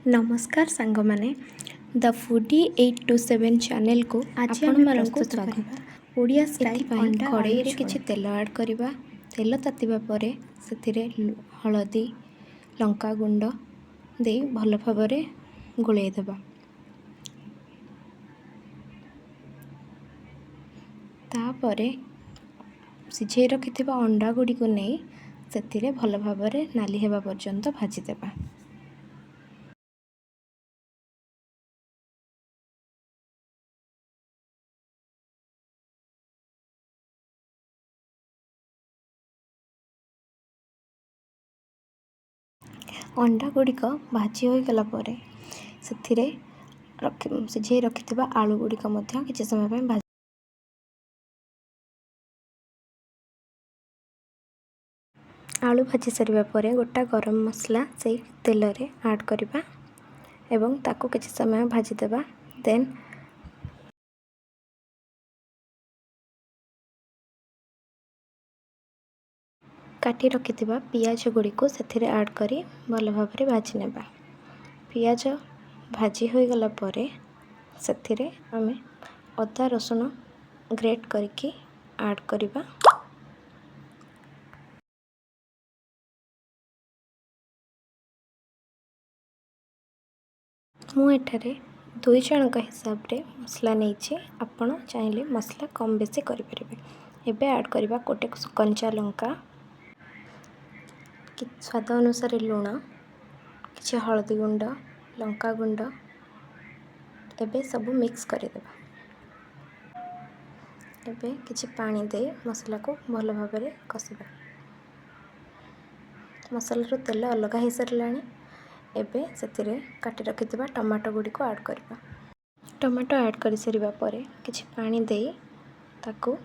ନମସ୍କାର ସାଙ୍ଗମାନେ, ଦ ଫୁଡ଼ି 827 ଚ୍ୟାନେଲକୁ ଆଜି ଆମେ ଆପଣମାନଙ୍କୁ ପ୍ରସ୍ତୁତ ସ୍ୱାଗତ। କରିବା ଓଡ଼ିଆ ଷ୍ଟାଇଲ୍ ଏଥିପାଇଁ ଅଣ୍ଡା ଆଳୁ କଡ଼େଇରେ ଝୋଳ। କିଛି ତେଲ ଆଡ଼୍ କରିବା। ତେଲ ତାତିବା ପରେ ସେଥିରେ ହଳଦୀ, ଲଙ୍କା ଗୁଣ୍ଡ ଦେଇ ଭଲ ଭାବରେ ଗୋଳେଇ ଦେବା। ତାପରେ ସିଝେଇ ରଖିଥିବା ଅଣ୍ଡା ଗୁଡ଼ିକୁ ନେଇ ସେଥିରେ ଭଲ ଭାବରେ ନାଲି ହେବା ପର୍ଯ୍ୟନ୍ତ ଭାଜିଦେବା। ଅଣ୍ଡା ଗୁଡ଼ିକ ଭାଜି ହୋଇଗଲା ପରେ ସେଥିରେ ସିଝେଇ ରଖିଥିବା ଆଳୁ ଗୁଡ଼ିକ ମଧ୍ୟ କିଛି ସମୟ ପାଇଁ ଭାଜି ଆଳୁ ଭାଜି ସାରିବା ପରେ ଗୋଟା ଗରମ ମସଲା ସେଇ ତେଲରେ ଆଡ଼୍ କରିବା ଏବଂ ତାକୁ କିଛି ସମୟ ଭାଜିଦେବା। ଦେନ୍ କାଟି ରଖିଥିବା ପିଆଜ ଗୁଡ଼ିକୁ ସେଥିରେ ଆଡ଼୍ କରି ଭଲ ଭାବରେ ଭାଜି ନେବା। ପିଆଜ ଭାଜି ହୋଇଗଲା ପରେ ସେଥିରେ ଆମେ ଅଦା ରସୁଣ ଗ୍ରେଟ୍ କରିକି ଆଡ଼୍ କରିବା। ମୁଁ ଏଠାରେ 2 ଜଣଙ୍କ ହିସାବରେ ମସଲା ନେଇଛି। ଆପଣ ଚାହିଁଲେ ମସଲା କମ୍ ବେଶୀ କରିପାରିବେ। ଏବେ ଆଡ଼୍ କରିବା ଗୋଟେ କଞ୍ଚା ଲଙ୍କା, ସ୍ୱାଦ ଅନୁସାରେ ଲୁଣ, କିଛି ହଳଦୀ ଗୁଣ୍ଡ, ଲଙ୍କା ଗୁଣ୍ଡ। ଏବେ ସବୁ ମିକ୍ସ କରିଦେବା। ଏବେ କିଛି ପାଣି ଦେଇ ମସଲାକୁ ଭଲ ଭାବରେ କଷିବା। ମସଲାରୁ ତେଲ ଅଲଗା ହେଇସାରିଲାଣି। ଏବେ ସେଥିରେ କାଟି ରଖିଥିବା ଟମାଟୋ ଗୁଡ଼ିକୁ ଆଡ଼୍ କରିବା। ଟମାଟୋ ଆଡ଼୍ କରିସାରିବା ପରେ କିଛି ପାଣି ଦେଇ ତାକୁ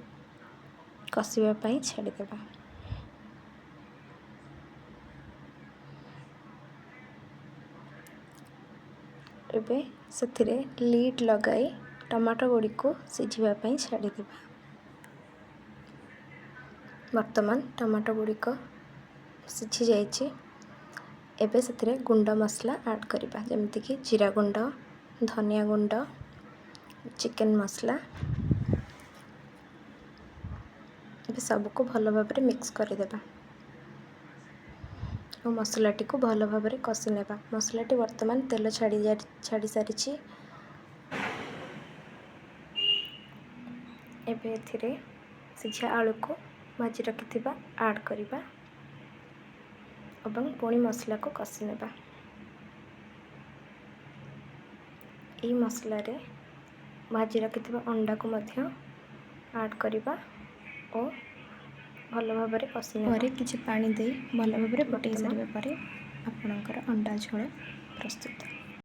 କଷିବା ପାଇଁ ଛାଡ଼ିଦେବା। ଏବେ ସେଥିରେ ଲିଡ୍ ଲଗାଇ ଟମାଟୋ ଗୁଡ଼ିକୁ ସିଝିବା ପାଇଁ ଛାଡ଼ିଦେବା। ବର୍ତ୍ତମାନ ଟମାଟୋ ଗୁଡ଼ିକ ସିଝି ଯାଇଛି। ଏବେ ସେଥିରେ ଗୁଣ୍ଡ ମସଲା ଆଡ଼୍ କରିବା, ଯେମିତିକି ଜିରା ଗୁଣ୍ଡ, ଧନିଆ ଗୁଣ୍ଡ, ଚିକେନ୍ ମସଲା। ଏବେ ସବୁକୁ ଭଲ ଭାବରେ ମିକ୍ସ କରିଦେବା ଓ ମସଲାଟିକୁ ଭଲ ଭାବରେ କଷି ନେବା। ମସଲାଟି ବର୍ତ୍ତମାନ ତେଲ ଛାଡ଼ି ସାରିଛି। ଏବେ ଏଥିରେ ସିଝା ଆଳୁକୁ ଭାଜି ରଖିଥିବା ଆଡ଼୍ କରିବା ଏବଂ ପୁଣି ମସଲାକୁ କଷି ନେବା। ଏଇ ମସଲାରେ ଭାଜି ରଖିଥିବା ଅଣ୍ଡାକୁ ମଧ୍ୟ ଆଡ଼୍ କରିବା ଓ ଭଲ ଭାବରେ କଷି ନେବା। ପରେ କିଛି ପାଣି ଦେଇ ଭଲ ଭାବରେ ଫୁଟେଇ ବର୍ତ୍ତମାନ ସାରିବା ପରେ ଆପଣଙ୍କର ଅଣ୍ଡା ଝୋଳ ପ୍ରସ୍ତୁତ।